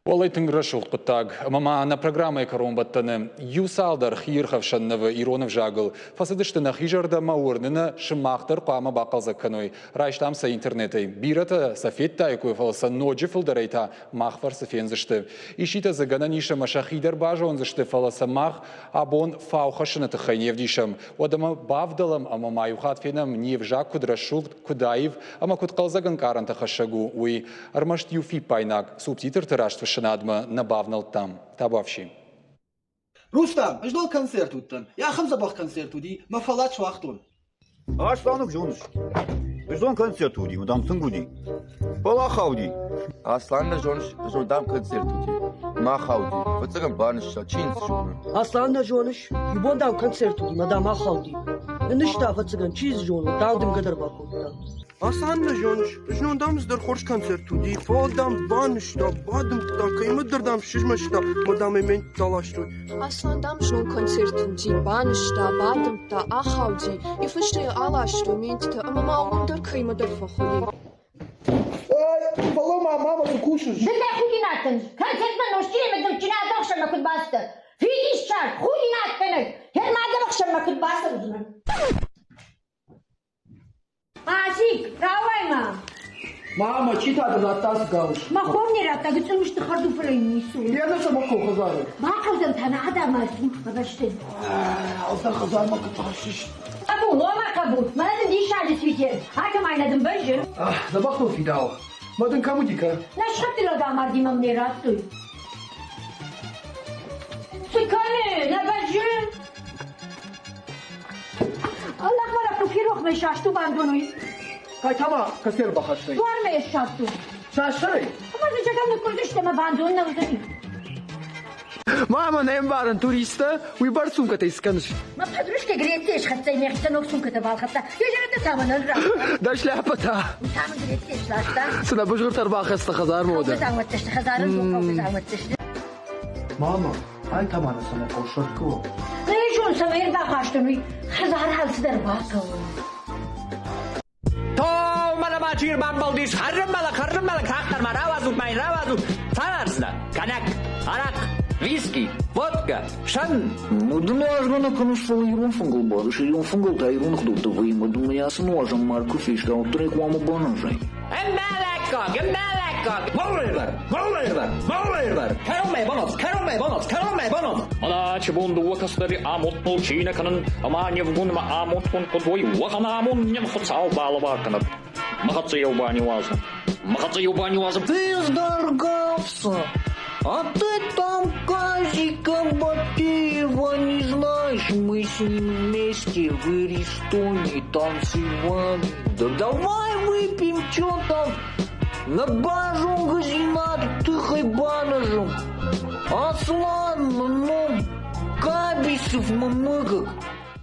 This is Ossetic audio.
Уӕллӕй тынг рӕсугъд хъуыддаг. Ӕмӕ ма нӕ программӕйы кӕронбӕттӕны иу цалдӕр хиирхӕфсӕн нывы ирон ӕвзагыл фӕцыдысты нӕхи зӕрдӕмӕ, уырны нӕ, сымах дӕр хъуамӕ бахъӕлдзӕг кӕной. Райстам сӕ интернетӕй. Бирӕтӕ сӕ федтаиккой, фӕлӕ сӕ ноджы фылдӕрӕй та мах фӕрцы фендзысты. Исчитӕ дзы гӕнӕн ис ӕмӕ сӕхи дӕр базондзысты, фӕлӕ сӕ мах абон фау хӕссыны тыххӕй не вдисӕм. Уӕдӕмӕ бавдӕлӕм ӕмӕ ма иу хатт фенӕм, не взаг куыд рӕсугъд, куыд аив ӕмӕ куыд хъӕлдзӕг ӕнкъарӕнтӕ хӕссӕг у, уый. Ӕрмӕст иу фиппаинаг субтитрты растфыссынадмӕ нӕ бавнӕлдтам. Табуафси. Рустам, ӕз дыл концерт уыдтӕн. Ахӕм дзӕбӕх концерт уыди, мӕ фӕллад суагътон. Асланов зоныс? Ӕз концерт уыди, дам тынг уыди. Фӕлӕ хауди. Аслан нӕ зоныс, ӕз дам концерт уыди. Ма хауди. Фыццагӕн банызта, чи ницы зоны. Аслан нӕ зоныс? Иубон дам концерт уыди, мӕ дам ахауди. Нызта, ӕвӕццӕгӕн, чи дзы зоны, дам дымгӕ дӕр бакодта. Аслан нӕ зоныс, знон дам цыдӕр хорз концерт уыди, фӕлӕ дам банызта, бадымдта, кӕимӕдӕр дам сызмӕста, мӕ дам ӕй мӕнтӕ ластой. Аслан дам знон концерт уыди, банызта, бадымдта, ахауди, йӕ фӕстӕ йӕ аластой ментытӕ ӕмӕ ма уым дӕр кӕимӕдӕр фӕхуыйы. Фӕлӕ ма мама цы кусыс? Ды дӕ худинаг кӕныс. Концертмӕ нозтджын ӕмӕ дымджын адӕм ӕхсӕнмӕ куыд бацыдтӕ? Фидиссаг, худинаггӕнӕг! Гъер ма адӕм ӕхсӕнмӕ куыд бацӕудзынӕ? Азик, рауай-ма! Мама, чи та дын радта ацы гауыз? Мӕ хор не радта, гыццыл усты хӕрдуфырӕй ницы у. Йӕ цӕмӕ куы хӕдзары? Бахъӕудзӕн та нӕ адӕмы ӕвӕсты. Алдар хӕдзармӕ куы фӕхӕссыс. Хъӕбул, о мӕ хъӕбул, мӕнӕ дын диссаджы свитер. Ахӕм айнӕ дын бӕззы. Дзӕбӕх дыл фидауы. Мӕ дын кӕм уыди, кӕ? Нӕ сыхӕгты лӕг амарди мӕм не радтой. Цы кӕны, нӕ бӕззы? Аллах ма лӕппу ферох мӕ састу бандоной. Хъайтама кӕцы ӕрбахастай? Дуармӕ йӕ ссардтон. Сасӕй? Ӕмӕ дзы зӕгъӕм ныккуырдысты ӕмӕ бандон нӕ уыдзӕни. Мама, не мбарын, туристтӕ уый бӕрц сумкӕтӕй скӕныс. Мӕ подружка Грецийӕ схӕццӕ ме хсӕн ног сумкӕтӕ балхӕдта. Йӕ зӕрдӕ та мӕнӕн радта. Дӕ шляпӕ та? Та мын Грецийӕ сласта. Цы нӕ бызгъуыртӕ ӕрбахӕссы хӕдзармӕ уӕдӕ? Хъӕугӕ сты, хӕдзары хъӕугӕ сты. Мама, ай та ма нӕ цӕмӕ хъӕуы сӕрдгуы? Райсон цӕмӕй ӕрбахастон, уый хӕдзары алцыдӕр бахъӕуы. Мӕнӕ бамбӕлдис, хӕрынмӕлӕг, хӕрынмӕлӕг, тагъддӕр ма рауадзут, ма йын рауадзут. Цавӕрдзынӕ? Коньяк, арахъ, виски, водка, сӕн. Уыды нуазгӕ кӕныс, фӕлӕ ирон фынгыл бадыс, ирон фынгыл та ирон ӕгъдӕуттӕ вӕййы, ӕмӕ дын мӕ ацы нуазӕн марг куы феста, уӕддӕр ӕй хъуамӕ баназай. Ӕмбӕлӕггаг, ӕмбӕлӕггаг! Мауэрвар, мауэрвар, мауэрвар! Кӕронмӕ баназ, кӕронмӕ баназ, кӕронмӕ баназ! Мӕнӕ бон дыууӕ кӕстӕри амондбыл чи нӕ кӕнын, ӕма не вгунмӕ амондгун куд уой, уӕхӕн амонд не Хуцау балӕвар кӕнӕд. Мӕ хӕццӕ еу баниуазӕ. Мӕ хӕццӕ еу баниуазӕ. Ты сдоргався, а ты там Казика Батыева не знаешь, мы с ним вместе в Иристоне танцевали. Да давай выпьем, чё там, на бажу газинат тыхой банажем. Аслан, ну, Кабисов мамыгак.